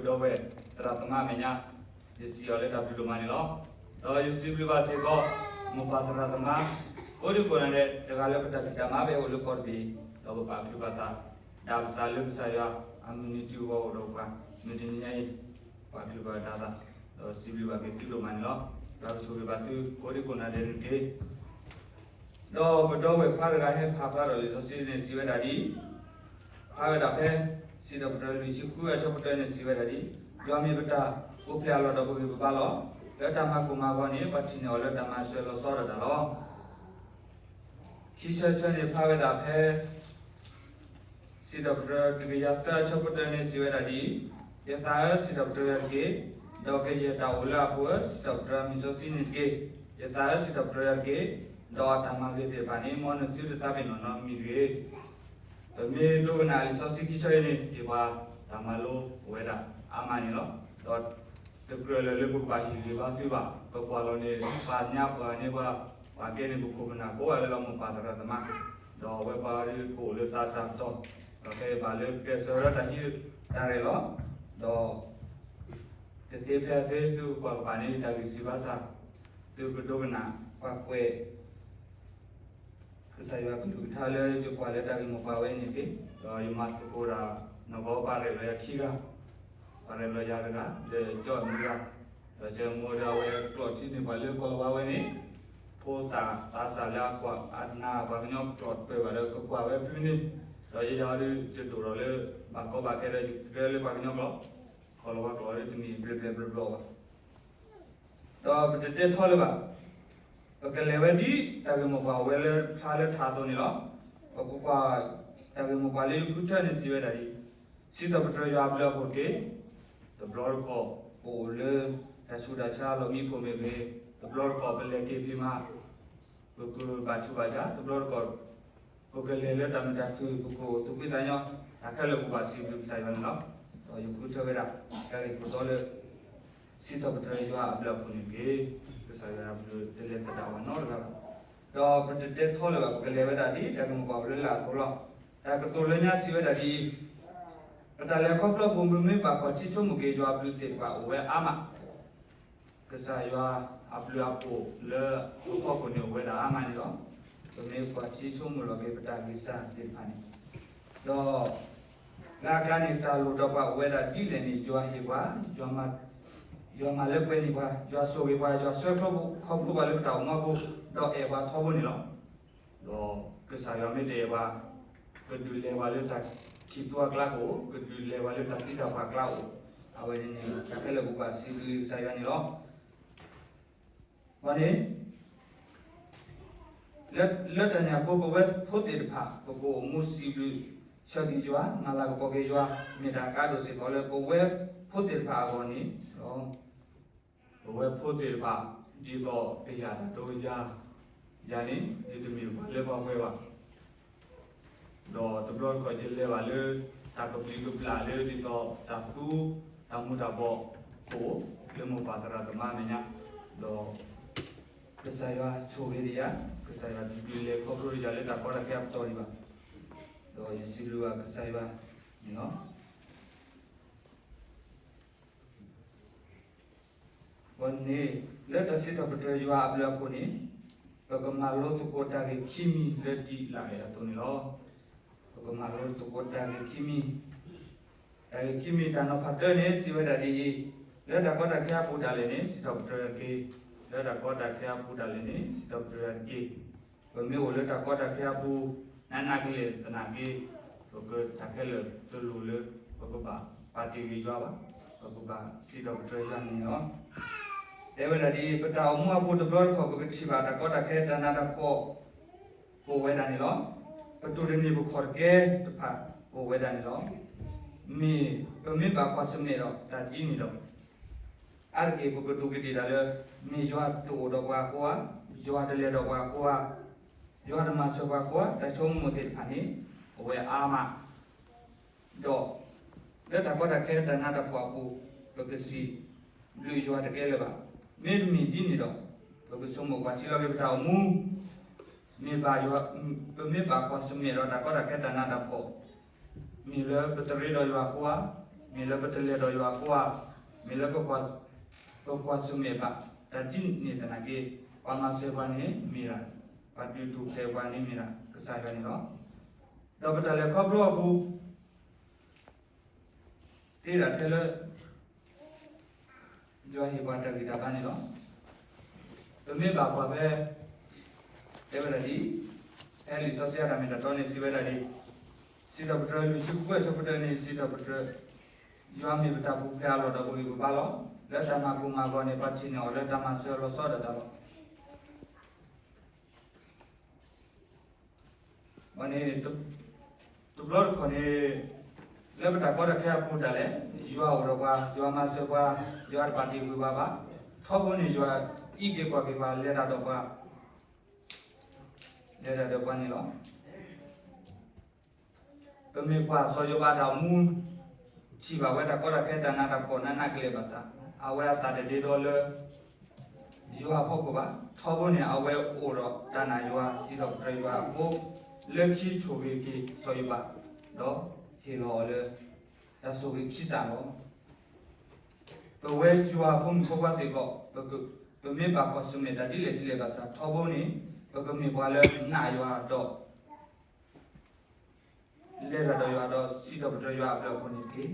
ဒီပုၢ်ဝဲၢ်သရၣ်သမါအမဲာ်ညါ, ယစံးအီၤလၢတၢ်ဘျုးဒိၣ်မးန့ၣ်လီၤ. ဒီးယစံးဘျုးဘၣ်စ့ၢ်ကီး မိၢ်ပၢ်သရၣ်သမါ ကိးဒံကိးနၤဒဲး တဂၤလၢပတၢ်ဖံးတၢ်မၤဘၣ်အိၣ်လၢကီၢ်တဘ့ၣ်, ဒီးပပာ်ချုးပာ်သး ဒၣ်ပသးလၢကစၢ်ယွၤအမုၢ်နံၤထူၣ်အဂီၢ်အိၣ်ဒီးပှၤ မုၢ်တနံၤညါအံၤ ပာ်ချုးပာ်သး ဒီးစံးဘျုးဘၣ်က့ၤသုဒိၣ်မးန့ၣ်လီၤ. ဒီးကဆိၣ်ဂ့ၤဘၣ်သု ကိးဒံကိးနၤဒဲးန့ၣ်တက့ၢ်. ဒီးပဒီပုၢ်ဝဲၢ်ခွါတဂၤဟဲဖးဖျါဒီးလံာ်စီဆှံန့ၣ်စံးဝဲဒၣ်ဒ်အံၤ, ဖးဝဲဒၣ်ဖဲ စံးထီၣ်ပတြၢၤလွံၢ်ဆံဃုအဆၢဖိတၢန့ၣ်စံးဝဲဒၣ်ဒ်အံၤ, ယွၤမ့ၢ်ပတၢ်အိၣ်ဖျဲၣ်အလီၢ်ဒီးပဂံၢ်ပဘါလီၤ. လၢတၢ်မၤကိၢ်မၤဂီၤန့ၣ် ပှၤထံၣ်န့ၢ်အီၤလၢတၢ်မၤစၢၤလီၤဆီဒၣ်တၢ်လီၤ. ခံဆၢဆၢန့ၣ်ဖးဝဲဒၣ်ဖဲ စံးထီၣ်ပတြၢၤတကယၤသၢအဆၢဖိတၢန့ၣ်စံးဝဲဒၣ်ဒ်အံၤ, ယသးဧၢ စံးထီၣ်ပတြၢၤယွၤတက့ၢ်. ဒီးကယဲၢ်တၢ်အိၣ်လၢအပူၤဧၢ စံးထီၣ်ပတြၢၤမံၤစီဆှံန့ၣ်တက့ၢ်. ယသးဧၢ စံးထီၣ်ပတြၢၤယွၤတက့ၢ်. ဒီးအတၢ်မၤဂ့ၤသ့ၣ်တဖၣ်န့ၣ် မ်နသုတသးပ့ၤနီၣ်နီတမံၤတဂ့ၤ. ပမ့ၢ်ဒိကနၣ်လံာ်စီဆှံခံဆၢအံၤန့ၣ် ဟ့ၣ်ပှၤတၢ်မၤလိပဝဲဒၣ်အါမးန့ၣ်လီၤ. ဒီးတကြၢးလၢၤလၢပကဘၣ်ဟ့ၣ်ဂံၢ်ဘါသုဘၣ်. ပကွၢ်လီၤန့ၣ် ပှၤညါပှၤန့ၢ်ပှၤ, ပှၤကဲန့ၣ်ပခိၣ်ပနၢ်ကိးဂၤလၢလီၤ မိၢ်ပၢ်သရၣ်သမါ, ဒီးအဝဲပှၤဒ်ကအိၣ်လၢသးစၢ်ပတီၢ်, ဒီးကဲဘၣ်လၢကျဲးစၢးဝဲဒၣ်တၢ်ဟံးတၢ်ရဲၣ်လီၤ. ဒီး တသ့ဖဲအသ့ သုကကွၢ်ကပၤန့ၣ် တၢ်ဂ့ၢ်စံးဘၣ်ဆၣ်, သုကဒိကနၣ်ပှၤကွဲး ကစၢ်ယွၤကလုၢ်ကထါလၢယကွၢ်လၢတၢ်ဂ့ၢ်မိၢ်ပှၢ်ဝဲန့ၣ်တက့ၢ်. ဒီးယမၤသကိးတၢ်နီၢ်ကီၢ် ပှၤရဲၣ်လီၤယၤခံဂၤ, ပှၤရဲၣ်လီၤယၤတဂၤ ဒီးကၠီၣ်မုၢ်ဂၤ, ဒီးကၠီၣ်မုၢ်ဒီးအဝဲကျိးထံန့ၢ်ပှၤလၢကီၢ်လီၤဝါဝဲန့ၣ်, ဖိသၣ်သးစၢ်လၢအကွၢ်အနၢ်ပှၤကညီကျိးတပၢၢ်ဘၣ်ဒီး ကကွၢ်ဝဲဖုန့ၣ်, ဒီးယဲယၤဒီး ယဒိၣ်ထီၣ်လၢ ဘၣ်ကီဘၣ်ခဲဒီး ယတဲလၢပှၤကညီကျိာ်, ကီၢ်လီၤဝါကျိာ်ဒီးတမ့ၢ်ဘျဲၣ်ဘျဲၣ်ဘျီဘျီဘၣ်. ဒီးပတတဲထီလၢၤဘၣ်. ပကလဲၤဝဲဒ်တၢ်ဂ့ၢ်မိၢ်ပှၢ်အိၣ်ဝဲလၢဖျါလၢထးအသိးန့ၣ်လီၤ. ပကကွၢ်တၢ်ဂ့ၢ်မိၢ်ပှၢ်လၢယဃုထၢန့ၣ်စံးဝဲဒၣ်ဒ်အံၤ, စံးထီၣ်ပတြၢၤယွၤအဘျုးအဖှိၣ်တက့ၢ်. တဘျီတခီၣ် ပအိၣ်လၢတၢ်ဆူးတၢ်ဆါလီၢ်မံခိၣ်မ့ၢ်ဂ့ၤ, တဘျီတခီၣ်ပလဲၤက့ၤဖံးမၤ ပကဘၣ်ဆူးဘၣ်ဆါ, တဘျီတခီၣ် ပကလဲၤလၢတၢ်မုာ်တၢ်ခုၣ် ပကအိၣ်သူၣ်ဖှံသးညီ, တၢ်ခဲလၢာ်ပကဘၣ်စံးဘျုးကစၢ်ယွၤန့ၣ်လီၤ. ဒီးယဃုထၢဝဲဒၣ် တၢ်ဂ့ၢ်ခိၣ်တီလၢ စံးထီၣ်ပတြၢၤယွၤအဘျုးအဖှိၣ်န့ၣ်တက့ၢ်. ကစၢ်ယွၤအဘျုးတလဲၤသဒၣ်ပှၤနီတဂၤဘၣ်. ဒီးပတတဲထီလၢၤဘၣ် ပကလဲၤဝဲဒၣ်ဒ်တၢ်ဂ့ၢ်မိၢ်ပှၢ်အိၣ်လၢလာ်အသိးလီၤ. တၢ်ကတိၤလၢညါစံးဝဲဒၣ်ဒ်အံၤ, ပတၢ်လဲၤခီဖျိပူၤ ပမ့ၢ်ဘၣ်ကွၢ်ထံဆိကမိၣ်က့ၤ ယွၤအဘျုးသ့ၣ်တဖၣ်အိၣ်ဝဲအါမး ကစၢ်ယွၤအဘျုးအဖှိၣ်လၢပဖီခိၣ်န့ၣ်အိၣ်ဝဲဒၣ်အါမးန့ၣ်လီၤ. ပမ့ၢ်ကွၢ်ထံဆိကမိၣ်လီၤက့ၤပတၢ်ဂံၢ်စၢ်သ့ၣ်တဖၣ်န့ၣ်, ဒီး လၢအကျါန့ၣ် တၢ်လိၣ်ဒီးပှၤအိၣ်ဝဲဒၣ်ဒ်လဲၣ်န့ၣ် ယွၤဟ့ၣ်ပှၤ, ယွၤမၤလၢပှဲၤန့ၢ်ပှၤ, ယွၤဆိၣ်ဂ့ၤပှၤ, ယွၤဆှၢခီဖျိပှၤလၢပတၢ်အိၣ်မူအပူၤ, ဒီးအဲၣ်ပှၤထီဘိန့ၣ်လီၤ. ဒီးကစၢ်ယွၤမ့ၢ်တအဲၣ်ပှၤ, ကဒုးလဲၤပှၤလၢတၢ်ခံးသူအကျါကအိၣ်, ကဒုးလဲၤပှၤလၢတၢ်သံတၢ်ပှၢ်ကျါကအိၣ်, အဝဲန့ၣ်န့ၣ် တၢ်ခဲလၢာ်ပကဘၣ်စံးဘျုးကစၢ်ယွၤန့ၣ်လီၤ. ဘၣ်န့ၣ် လၢတၢ်န့ၣ်အဃိ ပဝဲဖိသ့ၣ်တဖၣ် ပကအိၣ်မူစံးဘျုးဆၢက့ၤယွၤ, မၤလၤကပီၤက့ၤယွၤ, မ့ၢ်တၢ်အကါဒိၣ်စ့ၢ်ကီးလၢပဝဲဖိသ့ၣ်တဖၣ်အဂီၢ်န့ၣ်လီၤ. ပဝဲဖိသ့ၣ်တဖၣ် ဒ်သိးပဟ့ၣ်တၢ်တိစၢ်, ယၤန့ၣ် ယတမ့ၢ်ပှၤလၢပှဲၤဘၣ် ဒီးတဘျီတခီၣ်ယလဲၤဘၣ်လၢ တၢ်ကပျံၤကပျၢ်လၢဒ်သိးတၢ်သူ တၢ်မူၤတၢ်ဘှီးအိၣ် လၢမိၢ်ပၢ်သရၣ်သမါမဲာ်ညါ, ဒီး ကစၢ်ယွၤဆိၣ်ဂ့ၤဒံးယၤ, ကစၢ်ယွၤတဒုးလဲၤခီဖျိယၤလၢတၢ်ကီတၢ်ခဲအပတီၢ်ဒံးဘၣ်, ဒီးယစံးဘျုးဘၣ်ကစၢ်ယွၤန့ၣ်လီၤ. အဃိန့ၣ် လၢတၢ်စံးထီၣ်ပတြၢၤယွၤအဘျုးအဖှိၣ်န့ၣ် ပကမၤလိသကိးတၢ်ဂ့ၢ်ခံမံၤလၢဒ်လာ်အံၤအသိးန့ၣ်လီၤ. ပကမၤလိသကိးတၢ်ဂ့ၢ်ခံမံၤ, တၢ်ဂ့ၢ်ခံမံၤ တၢ်နီၤဖးတၢန့ၣ် စံးဝဲဒၣ်ဒ်အံၤ, လၢတၢ်ကီတၢ်ခဲအပူၤဒၣ်လဲာ်န့ၣ် စံးထီၣ်ပတြၢၤယွၤတက့ၢ်. လၢတၢ်ကီတၢ်ခဲအပူၤဒၣ်လဲာ်န့ၣ် စံးထီၣ်ပတြၢၤယွၤတက့ၢ်. ပမ့ၢ်အိၣ်လၢတၢ်ကီတၢ်ခဲအပူၤ နးနးကလဲာ်သနာ်က့ ပကတၢ်ခဲလၢာ်တလိၣ်လၢ ပကဘၣ်ပာ်တ့ၢ်ဂ့ၤယွၤဘၣ်, ပကဘၣ်စံးထီၣ်ပတြၢၤယွၤန့ၣ်လီၤ. တဲဝဲဒၣ်ဒ်အံၤ, ပတၢ်အိၣ်မူအပူၤတဘျီတခီၣ် ပကထံၣ်ဘၣ်တၢ်ကီတၢ်ခဲတၢ်နးတၢ်ဖှီၣ် ကအိၣ်ဝဲဒၣ်န့ၣ်လီၤ. ပတိၢ်တန့ၢ်ပခီၣ်တကဲတဖၣ်ကအိၣ်ဝဲဒၣ်န့ၣ်လီၤ. မ့ၢ်ပမ့ၢ်ဘၣ်ကွၢ်ဆၢၣ်မဲာ်ဒီးတၢ်ဒ်န့ၣ်ဒီး အါတက့ၢ်ပကဒူးကဒ့ၣ်တၢ်လၢ မ့ၢ်ယွၤတအိၣ်ဒီးပှၤအဃိဧါ, ယွၤတလဲၤဒီးပှၤအဃိဧါ, ယွၤတမၤစၢၤပှၤအဃိဧါ, တၢ်ဆိကမိၣ်သ့ၣ်တဖၣ်န့ၣ် အဝဲအါမး ဒီး လၢတၢ်ကီတၢ်ခဲတၢ်နးတၢ်ဖှီၣ်အပူၤ ပကစံးဘျုးယွၤတကဲလၢၤဘၣ်. မ့တမ့ၢ်ဒ်န့ၣ်ဒီး ပကဆိကမိၣ်ကွၢ်ထံလီၤက့ၤပတၢ်အိၣ်မူ မ့ၢ်ဘၣ်ယွၤ, ပမ့ၢ်ဘၣ်ကွၢ်ဆၢၣ်မဲာ်ဒီးတၢ်ကီတၢ်ခဲတၢ်နးတၢ်ဖှီၣ် မ့ၢ်လၢပတရ့ဒီးယွၤအဃိဧါ, မ့ၢ်လၢပတလဲၤဒီးယွၤအဃိဧါ, မ့ၢ်လၢပကွၢ်ဆၢၣ်မဲာ်ဘၣ်တၢ်ဒ်န့ၣ်သနာ်က့, ပှၤမၤစၢၤပှၤန့ၣ်မ့ၢ်ဒၣ်, ပှၤဒုးထူၣ်ဖျဲးပှၤန့ၣ်မ့ၢ်ဒၣ်ကစၢ်ယွၤန့ၣ်လီၤ. ဒီးပတၢ်လဲၤခီဖျိအပူၤ သ့ဒၣ်ထဲလၢ ယွၤဟ့ၣ်ပှၤတၢ်ဂံၢ်တၢ်ဘါန့ၣ်လီၤ. ပမ့ၢ်ဘၣ်ကွၢ်ဖဲ တဲဝဲဒၣ်ဒ်အံၤ, ဖဲလံာ်စီဆှံအတၢ်မ့ၢ်တၢ်တီန့ၣ် စံးဝဲဒၣ်ဒ်အံၤ, စံးထီၣ်ပတြၢၤလွံၢ်ဆံဃုအဆၢဖိတၢန့ၣ် စံးထီၣ်ပတြၢၤ, ယွၤမ့ၢ်ပတၢ်ပူၤဖျဲးအလီၢ်ဒီးပဂံၢ်ပဘါလီၤ. လၢတၢ်မၤကိၢ်မၤဂီၤန့ၣ် ပှၤထံၣ်န့ၢ်အီၤလၢတၢ်မၤစၢၤလီၤဆီဒၣ်တၢ်လီၤ. အန့ၣ် တဘျီတခီၣ်န့ၣ် လၢပတၢ်ကီတၢ်ခဲအပူၤဒၣ်လဲာ်, ယွၤအိၣ်ဒီးပှၤ, ယွၤမၤစၢၤပှၤ, ယွၤတပာ်တ့ၢ်ကွံာ်ပှၤဘၣ်. ထီဘိန့ၣ် ယွၤအံးက့ၤကွၢ်က့ၤပှၤ လဲၤတၢ်ဒီးပှၤ, လဲၤတၢ်ဒီးပှၤန့ၣ်လီၤ. ပမ့ၢ်ကွၢ်စီၤယိၤဘးတၢ်အိၣ်မူ ထံၣ်ဘၣ်ဝဲတၢ်ကီတၢ်ခဲတၢ်နးတၢ်ဖှီၣ်နးနးကလဲာ်ဘၣ်ဆၣ်, အဝဲအသးတဒ့ဒီလၢ ယွၤအဖီခိၣ်ဘၣ်. ထီဘိန့ၣ် အဝဲအိၣ်ဒီးတၢ်နာ်ယွၤ စံးထီၣ်ပတြၢၤယွၤအဃိ, လၢခံဆိၣ်ဂ့ၤက့ၤစီၤယိၤဘး, ဒီးဟ့ၣ်လီၤအီၤလၢ တၢ်ဆိၣ်ဂ့ၤခံစးလီၤ. ပဝဲယွၤအဖိမုၣ်ဖိခွါစ့ၢ်ကီး, ပမ့ၢ်ဘၣ်ကွၢ်ဆၢၣ်မဲာ်တၢ်ဒ်လဲၣ်ဒ်လဲၣ်ဘၣ်ဆၣ်, ထီဘိန့ၣ် ပကမ့ၢ်ပှၤလၢနာ်ယွၤဒီး လဲၤတၢ်ဒီးယွၤဒီးစံးထီၣ်ပတြၢၤယွၤအဘျုးအဖှိၣ်န့ၣ်တက့ၢ်.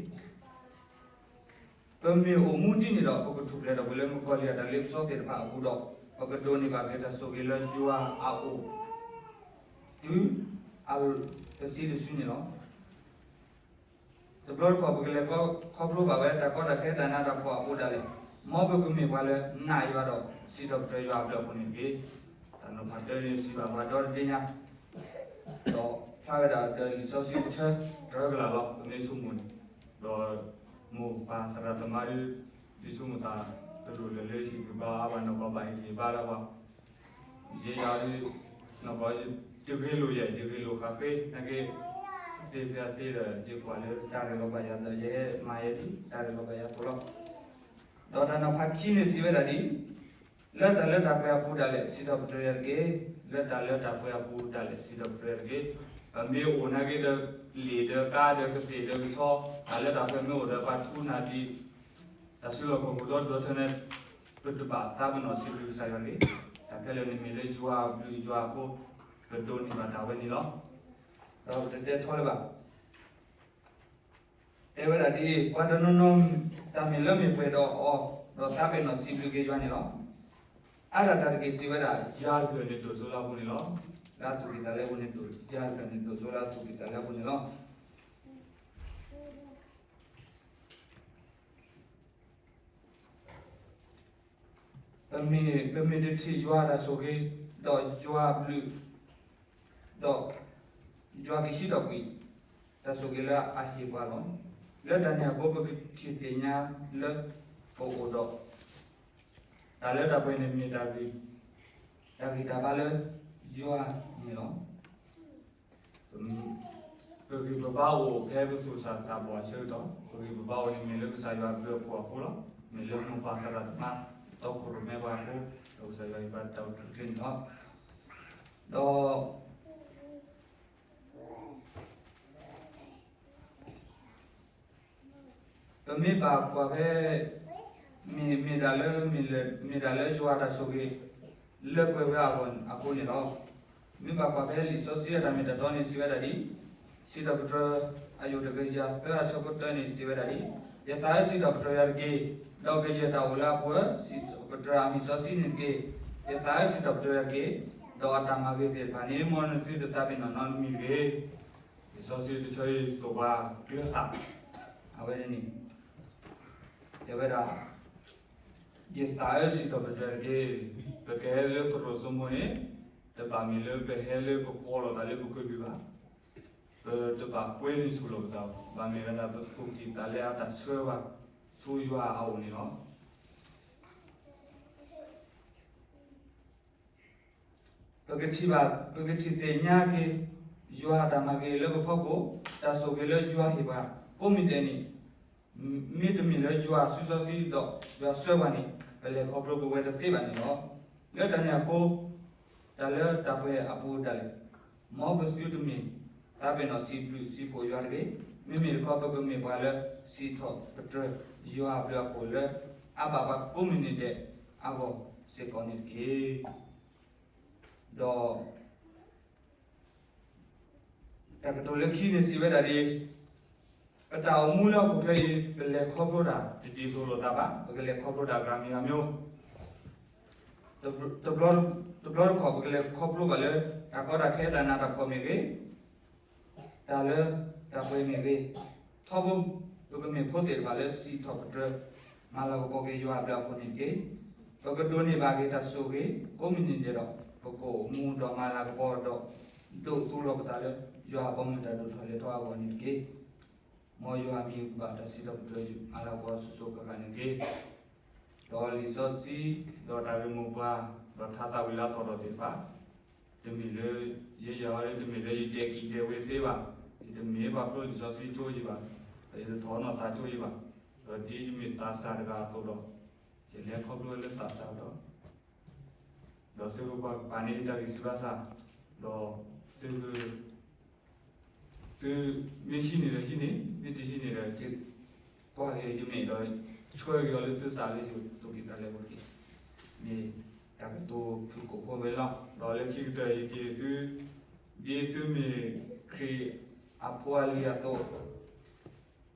ပမ့ၢ်အိၣ်မူဒ်န့ၣ်ဒီး ပကထူၣ်ဖျဲးဒီးပှၤလၢမုၣ်ကီၤလံၢ်အတၢ်လ့ပစီသ့ၣ်တဖၣ်အပူၤဒီး ပကဒိးန့ၢ်ဘၣ်က့ၤတၢ်ဆိၣ်ဂ့ၤလၢယွၤအအိၣ် တုၤအသံတစုန့ၣ်လီၤ. တဘျီတခီၣ် ပကလဲၤခီဖျိဘၣ်ဝဲတၢ်ကီတၢ်ခဲတၢ်နးတၢ်ဖှီၣ်အပူၤဒၣ်လဲာ်, မ်ပကမ့ၢ်ပှၤလၢနာ်ယွၤဒီးစံးထီၣ်ပတြၢၤယွၤအဘျုးအဖှိၣ်န့ၣ်တက့ၢ်. တၢ်နီၤဖးတၢန့ၣ်စံးဘၣ်ပှၤဒီတဒ့ညါ ဒီးဖျါဝဲဒၣ်ဒီးလံာ်စီဆှံတဆၢတြၢကလာ်လီၤ. ပမ့ၢ်ဆိကမိၣ်န့ၣ် ဒီးမိၢ်ပၢ်သရၣ်သမါဒ် ဒ်ဆိကမိၣ်သး တလိၣ်လၢၤလၢဟ့ၣ်ဂံၢ်ဘါအါဘၣ် နီၢ်ကီၢ်ဘၣ်ဟ့ၣ်ဂံၢ်ဘါလၢပှၤ ယဲယၤဒ် နီၢ်ကီၢ် တဂ့ၤလိာ်ယဲ တဂ့ၤလိာ်ဃာ်ဃ့ နာ်က့ သ့ဖဲအသ့ဒီး ယကွၢ်လၢတၢ်ရဲၣ်လီၤဘၣ်ယၤဒီး ယဟဲမၤယဲဒ် တၢ်ရဲၣ်လီၤဘၣ်ယၤအသိးလီၤ. ဒီးတၢ်နီၤဖးခံန့ၣ်စံးဝဲဒၣ်ဒ် လၢတၢ်လၢတၢ်ပှဲၤအပူၤဒၣ်လဲာ် စံးထီၣ်ပတြၢၤယၤတက့ၢ်. လၢတၢ်လၢတၢ်ပှဲၤအပူၤဒၣ်လဲာ် စံးထီၣ်ပတြၢၤယၤတက့ၢ်. ပမ့ၢ်အိၣ်နာ်က့ဒီး လံာ်ဒီးကါဒီးကသ့ၣ်ဒီးကဆီ တၢ်လၢတၢ်ပှဲၤမ့ၢ်အိၣ်ဒီးပှၤထူနၢ်ဒ် တၢ်စုလီၢ်ခီၣ်ခိၣ်ဒီတဘျီထၢန့ၣ် ပတဘၣ်သးပ့ၤနီၣ်စံးဘျုးကစၢ်ယွၤတဂ့ၤ. တၢ်ခဲလၢာ်န့ၣ်မ့ၢ်လၢယွၤအဘျုးယွၤအဖှိၣ် ပဒိးန့ၢ်ဘၣ်တၢ်ဝဲန့ၣ်လီၤ. ဒီးပတတဲထီလၢၤဘၣ်. တဲဝဲဒၣ်ဒ်အံၤ, ပှၤတနီၤနီၤ တၢ်မ့ၢ်လၢမ့ၢ်ပှဲၤဒီးအီၤ ဒီးသးပ့ၤနီၣ်စံးဘျုးက့ၤယွၤန့ၣ်လီၤ. အါဒၣ်တၢ်တက့ၢ်စံးဝဲဒၣ် ယွၤတဖျၢၣ်န့ၣ်ဒိၣ်စိလၢအပူၤန့ၣ်လီၤ. လၢအသူၣ်ကံၢ်သးလဲအပူၤန့ၣ်ဒိၣ်, ယွၤတဖျၢၣ်န့ၣ်ဒိၣ်စိလၢအသူၣ်ကံၢ်သးလဲအပူၤန့ၣ်လီၤ. ပမ့ၢ်, ပမ့ၢ်တထံၣ်ယွၤတၢ်ဆိၣ်ဂ့ၤ, ဒီးယွၤဘျုး, ဒီးယွၤကဟံးထီၣ်ကွံာ် တၢ်ဆိၣ်ဂ့ၤလၢအဟ့ၣ်ပှၤလီၤ. လၢတၢ်န့ၣ်အဃိ ပကထံၣ်သ့ၣ်ညါလၢပအိၣ်ဒီး တၢ်လၢတၢ်ပှဲၤန့ၣ်မ့ၢ်တၢ်ဂံၢ်, တၢ်ဂံၢ်တၢ်ဘါလၢယွၤန့ၣ်လီၤ. ပဂံၢ်ပဘါအိၣ်ဖဲပသူၣ်စၢ်သးဘီၣ်အဆၢကတီၢ်, ပဂံၢ်ပဘါအိၣ်န့ၣ်မ့ၢ်လၢကစၢ်ယွၤအဘျုးအဖှိၣ်အဃိလီၤ. မ့ၢ်လၢမိၢ်ပၢ်သရၣ်သမါ တီခိၣ်ရိၣ်မဲပှၤအဃိ, ဒီးကစၢ်ယွၤအဘျုးတၢ်အိၣ်ဆူၣ်အိၣ်ချ့န့ၣ်လီၤ. ဒီး ပမ့ၢ်ဘၣ်ကွၢ်ဖဲ မ့ၢ်, မ့ၢ်ဒၣ်လၢ, မ့ၢ်ဒၣ်လၢယွၤတၢ်ဆိၣ်ဂ့ၤ လၢပှဲၤဝဲအဂီၢ်အဃိန့ၣ်လီၤ. မ့ၢ်ဘၣ်ကွၢ်ဖဲလံာ်စီဆှံအတၢ်မ့ၢ်တၢ်တီန့ၣ်စံးဝဲဒၣ်ဒ်အံၤ, စံးထီၣ်ပတြၢၤ အယိၣ်တကယၤသၢအဆၢဖိတၢန့ၣ်စံးဝဲဒၣ်ဒ်အံၤ, ယသးဧၢ စံးထီၣ်ပတြၢၤယွၤတက့ၢ်, ဒီးကယဲၢ်တၢ်အိၣ်လၢအပူၤဧၢ, စံးထီၣ်ပတြၢၤအမံၤစီဆှံန့ၣ်တက့ၢ်. ယသးဧၢ စံးထီၣ်ပတြၢၤယွၤတက့ၢ်, ဒီးအတၢ်မၤဂ့ၤသ့ၣ်တဖၣ်န့ၣ် မ်နသုတသးပ့ၤနီၣ်နီတမံၤတဂ့ၤ. လံာ်စီဆှံတဆၢအံၤသိၣ်ပှၤကျၢၤသး, အဝဲန့ၣ် တဲဝဲဒၣ်, ယသးဧၢ စံးထီၣ်ပတြၢၤယွၤတက့ၢ်. ပကဟဲလၢသရိာ်စိမိၤန့ၣ် တဘၣ်မ့ၢ်လၢပဟဲလၢပကိးလီၤသးလၢပကလုၢ်ဘၣ်. ပတဘၣ်ကွဲန့ၢ်ဆူၣ်လီၤပသးဘၣ်. ဘၣ်မ့ၢ်ဝဲဒၣ်ပသူၣ်ကံၢ်သးလဲအတၢ်ဆှၢဘၣ် ဆူယွၤအအိၣ်န့ၣ်လီၤ. ပကထံၣ်ဘၣ်, ပကထံၣ်သ့ၣ်ညါက့ၤ ယွၤအတၢ်မၤဂ့ၤလၢပဖီခိၣ်, တၢ်ဆိၣ်ဂ့ၤလၢယွၤဟ့ၣ်ပှၤ ကိးမံၤဒဲးန့ၣ် မ့တမ့ၢ်လၢယွၤအစုစီဆှံဒီးယွၤဆှၢပှၤန့ၣ် ပလဲၤခီဖျိပဝဲတသ့ဘၣ်န့ၣ်လီၤ. လၢတၢ်န့ၣ်အဃိ တၢ်လၢတၢ်ပှဲၤအပူၤဒၣ်လဲာ် မ်ပသုတမ့ၢ်သးပ့ၤနီၣ်စံးဘျုးစံးဖှိၣ်ယွၤတဂ့ၤ. မ့မ့ၢ်တခီ ပကမ့ၢ်ပှၤလၢစံးထီၣ်ပတြၢၤယွၤအဘျုးအဖှိၣ်လၢအဘၣ်ပှၤကိးမုၢ်နံၤဒဲးအဂီၢ်စ့ၢ်ကီးန့ၣ်တက့ၢ်. ဒီး တၢ်ကတိၤလၢခံန့ၣ်စံးဝဲဒၣ်ဒ်အံၤ, ပတၢ်အိၣ်မူလၢဟီၣ်ခိၣ်ချၢအံၤ ပလဲၤခီဖျိတၢ်တဒ်သိးလိာ်သးဘၣ်, ပကလဲၤခီဖျိတၢ်ဂ့ၢ်မံၤဂ့ၢ်မံၤ, တဘျီတခီၣ် ပကလဲၤခီဖျိဘၣ်လၢ တၢ်ကီတၢ်ခဲ တၢ်နးတၢ်ဖှီၣ်မ့ၢ်ဂ့ၤ, တၢ်လၢတၢ်ပှဲၤမ့ၢ်ဂ့ၤ, ထီဘိ ပကမ့ၢ်ဖိသ့ၣ်တဖၣ်လၢစံးထီၣ်ပတြၢၤ မၤလၤကပီၤက့ၤယွၤအဘျုးအဖှိၣ်န့ၣ်တက့ၢ်. ပကဒိးန့ၢ်ဘၣ်က့ၤတၢ်ဆိၣ်ဂ့ၤ ကိးမုၢ်နံၤဒဲးဒီး ပကအိၣ်မူဒီးမၤလၤကပီၤဒီး ဒိးသူလီၤပသးလၢ ယွၤအဘီမုၢ်တၢ်ဒိၣ်ထီၣ်လဲၤထီၣ်အဂီၢ်န့ၣ်တက့ၢ်. မ်ယွၤအမံၤကဘၣ်တၢ်စံးထီၣ်ပတြၢၤ မၤလၤကပီၤစိၤစိၤဃၣ်ဃၣ်န့ၣ်တက့ၢ်. ဒီးလံာ်စီဆှံ ဒီးတၢ်ဂ့ၢ်မိၢ်ပှၢ် ဒီးထါသးဝံၣ်လၢအသီၣ်ထီၣ်သ့ၣ်တဖၣ် တမ့ၢ်လၢ ယဲယၤဝဲလၢ တမ့ၢ်လၢယတဲကံၢ်တဲဝဲသ့ဘၣ်, ယတမ့ၢ်ပှၤဖျိလံာ်စီဆှံကၠိယံၤဘၣ်, ဒီးယတထီၣ်နီၢ်သးကၠိယံၤဘၣ်, ဒီးဒ်ယမ့ၢ်သးစၢ်တဂၤအသိးဒီး ယလဲၤခီဖျိလၢသးစၢ်ဒီး ဒီးသုကကွၢ်ကပၤန့ၢ်တၢ်ဂံၢ်စၢ်ဘါစၢ်, ဒီးသုက သုမ့ၢ်ဟံးန့ၢ်ဒီးဟံးန့ၢ်, မ့ၢ်တဟံးန့ၢ်ဒီး ကွၢ်က့ၤယမ့ၢ်ဒီး ဆှၢက့ၤအီၤလၢသုသးလၢယသိၣ်က့ၤတၢ်လဲၤဝဲက့ၤ, မ့ၢ်တၢ်ကတိၤဖုၣ်ကိာ်ဖိဝဲလီၤ. ဒီးလၢခံကတၢၢ်ယက့ၤသု ဒ်သုမ့ၢ်ခရံာ်အဖိအလံၤအသိး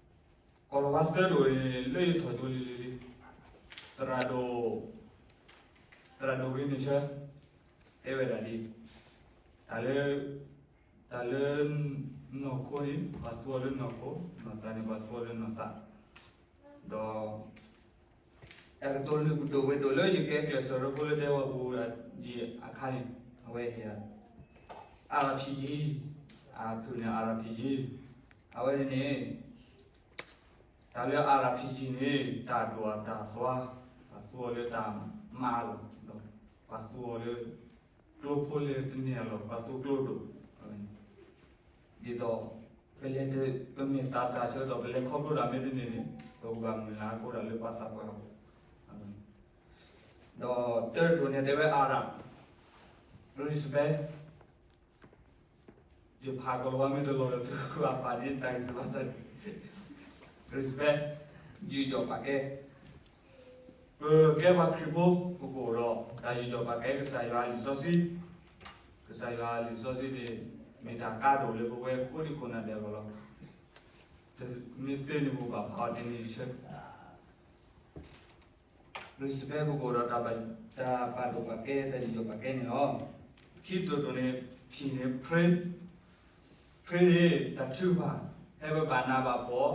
ကိၤလၤဝါသၢဒိၣ်န့ၣ် လၢယထီၣ်ကၠိလံၤလံၤလံၤ, သရၣ်ဒိၣ်, သရၣ်ဒိၣ်ဂ့ၤန့ၣ်ဆၢ, တဲဝဲဒၣ်ဒ်အံၤ, တၢ်လၢ, တၢ်လၢနီၢ်ခိန့ၣ် ပှၤသူအီၤလၢနီၢ်ခိ, နီၢ်သးန့ၣ် ပှၤသူအီၤလၢနီၢ်သး, ဒီး တၢ်ကတိၤလုၢ်ပဒိၣ်ဝဲဒိၣ်လၢယကဲကျဲးစၢးရၢဖိလၢဒဲဝီပူၤဒ်အခါန့ၣ် အဝဲဟ့ၣ် အါရၣ်ဖံးယံၤ, အဖုၣ်န့ၣ် အါရၣ်ဖံးယံၤ, အဝဲန့ၣ် တၢ်လၢအါရၣ်ဖံးယံၤန့ၣ် တၢ်ဒိၣ်အတၢ်သွါ, ပှၤသူအီၤလၢတၢ်မၤအလီၢ်, ဒီးပှၤသူအီၤလၢ ကျိဖိလဲၤတန့ၢ်အလီၢ် ပှၤသူကျိဒိၣ်, ဒ်သိး ပလဲၤ, ပမ့ၢ်သးစၢ်ဆၢကတီၢ် ပလဲၤခီဖျိတၢ်မ့ၢ်တန့ၢ်န့ၣ် ပကဘၣ်မုၢ်လၢ်အဃိဒၣ်လၢပှၤသးပှၢ်အဂီၢ်, ဒီးတၢတတိၢ်န့ၣ်တဲဝဲအါရၣ်, respect, ယဖးကိၤလၤဝါမ့ၢ်တလီၤဒီး သုကကွၢ်ပာ်န့ၢ်တၢ်ဂံၢ်စၢ်ဘါစၢ်န့ၣ်, respect, ယူးယီၣ်ပာ်ကဲ, ပကဲပှၤခရံာ်ဖိ ပကအိၣ်ဒီးတၢ်ယူးယီၣ်ပာ်ကဲကစၢ်ယွၤအလံာ်စီဆှံ, ကစၢ်ယွၤအလံာ်စီဆှံန့ၣ် မ့ၢ်တၢ်ကါဒိၣ်လၢပဝဲကိးဒံကိးနၤဒဲးအဂီၢ်လီၤ. မ့ၢ်သ့န့ၣ် ပဘၣ်ဖးအီၤတနံၤတဆၢ respect ပကအိၣ်ဒီးတၢ်ပာ်ဒိၣ်ပာ်ကဲ တၢ်ယူးယီၣ်ပာ်ကဲန့ၣ်လီၤ. ခံတတိၢ်န့ၣ် P န့ၣ် pray, pray န့ၣ် တၢ်ထုကဖၣ်, ဖဲပဘၣ်နးဘၣ်ဖှီၣ်,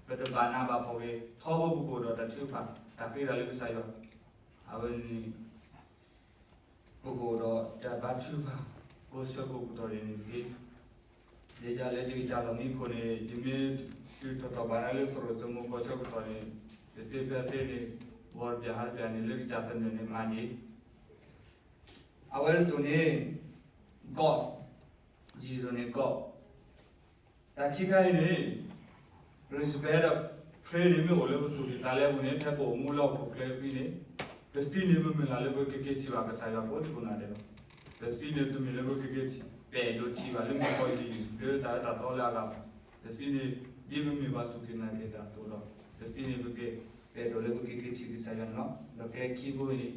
ပတဘၣ်နးဘၣ်ဖှီၣ်ဂ့ၤ, ထီဘိပကအိၣ်ဒီးတၢ်ထုကဖၣ်, တၢ်ဃ့တၢ်လၢကစၢ်ယွၤ, အဝဲန့ၣ် ပကအိၣ်ဒီးတၢ်ဘါထုကဖၣ် ကိးဆၢကိးကတီၢ်န့ၣ်တက့ၢ်. ဒ်ယၤလၢယကစၢ်လီၢ်မံခိၣ်န့ၣ် ယမ့ၢ်တုၤထီၣ်ထီၣ်ဘၣ်နၤလၢသရိာ်စိမိၤကီၢ်ဆၢကတီၢ်န့ၣ် တသ့ဖဲသ့န့ၣ် ဂီၤတဘျီဟါတဘျီန့ၣ် လၢကစၢ်သနၢၣ်န့ၣ်မၤက့ၤ အဝဲတတိၢ်န့ၣ် God, ယံၤတတိၢ်န့ၣ် God, တၢ်ခံခါအံၤန့ၣ် respect ဒီး pray န့ၣ် မ့ၢ်အိၣ်လၢပသူၣ်ကံၢ်သးလဲပူၤန့ၣ် ဖဲပအိၣ်မူလၢဟီၣ်ခိၣ်ချၢအံၤန့ၣ် တသံန့ၣ်ပမုၢ်လၢ်လၢပကက့ၤထံၣ်ဘၣ်ကစၢ်ယွၤကိးဒံကိးနၤဒဲးလီၤ. တသံန့ၣ်တမ့ၢ်လၢပကက့ၤထံၣ် ပအဲၣ်ဒိးထံၣ်ဘၣ်လၢမုၣ်ကီၤလံၢ်လၢတၢ်အၢတၢ်သီလၢအဂၤဘၣ်. တသံန့ၣ် ဒ်ပမ့ၢ်ပှၤစူၢ်က့ၤနာ်က့ၤတၢ်အသိးဒီး တသံန့ၣ်ပက ပအဲၣ်ဒိးလၢပကက့ၤထံၣ်ကစၢ်ယွၤန့ၣ်လီၤ. ဒီးကျဲခံဘိအံၤန့ၣ် ဒီး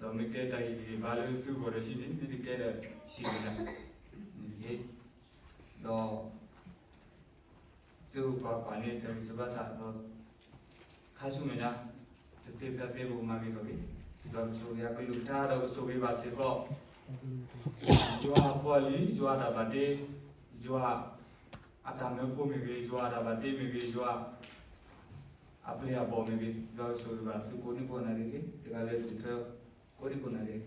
မ့ၢ်ကဲတၢ်ဂ့ၢ်တဂ့ၤဘၣ်လၢသုဂီၢ်ဒီးဟံးန့ၣ် မ့ၢ်တကဲဒီးဟံးန့ၣ်ဒၣ်န့ၣ်တက့ၢ်. ဒီး သုကကွၢ်ပာ်န့ၢ်တၢ်ဂံၢ်စၢ်ဘါစၢ်ဒီး ခါဆူမဲာ်ညါ တသ့ဖဲသ့ပကမၤဂ့ၤထီၣ်က့ၤ ဒီးကဆိၣ်ဂ့ၤအကလုၢ်ကထါဒီးကဆိၣ်ဂ့ၤဘၣ်စ့ၢ်ကီး ယွၤအဖိအလံၤ, ယွၤအတၢ်ဘၣ်တ့, ယွၤအတၢ်မၢဖိမ့ၢ်ဂ့ၤ, ယွၤအတၢ်ဘၣ်တ့မ့ၢ်ဂ့ၤ, ယွၤအပျဲၢ်အဘီၣ်မ့ၢ်ဂ့ၤ, ယွၤကဆိၣ်ဂ့ၤဘၣ်သုကိးဒံကိးနၤဒဲးတက့ၢ်. တဂၤလၢသုတဖၢ ကိးဒံကိးနၤဒဲး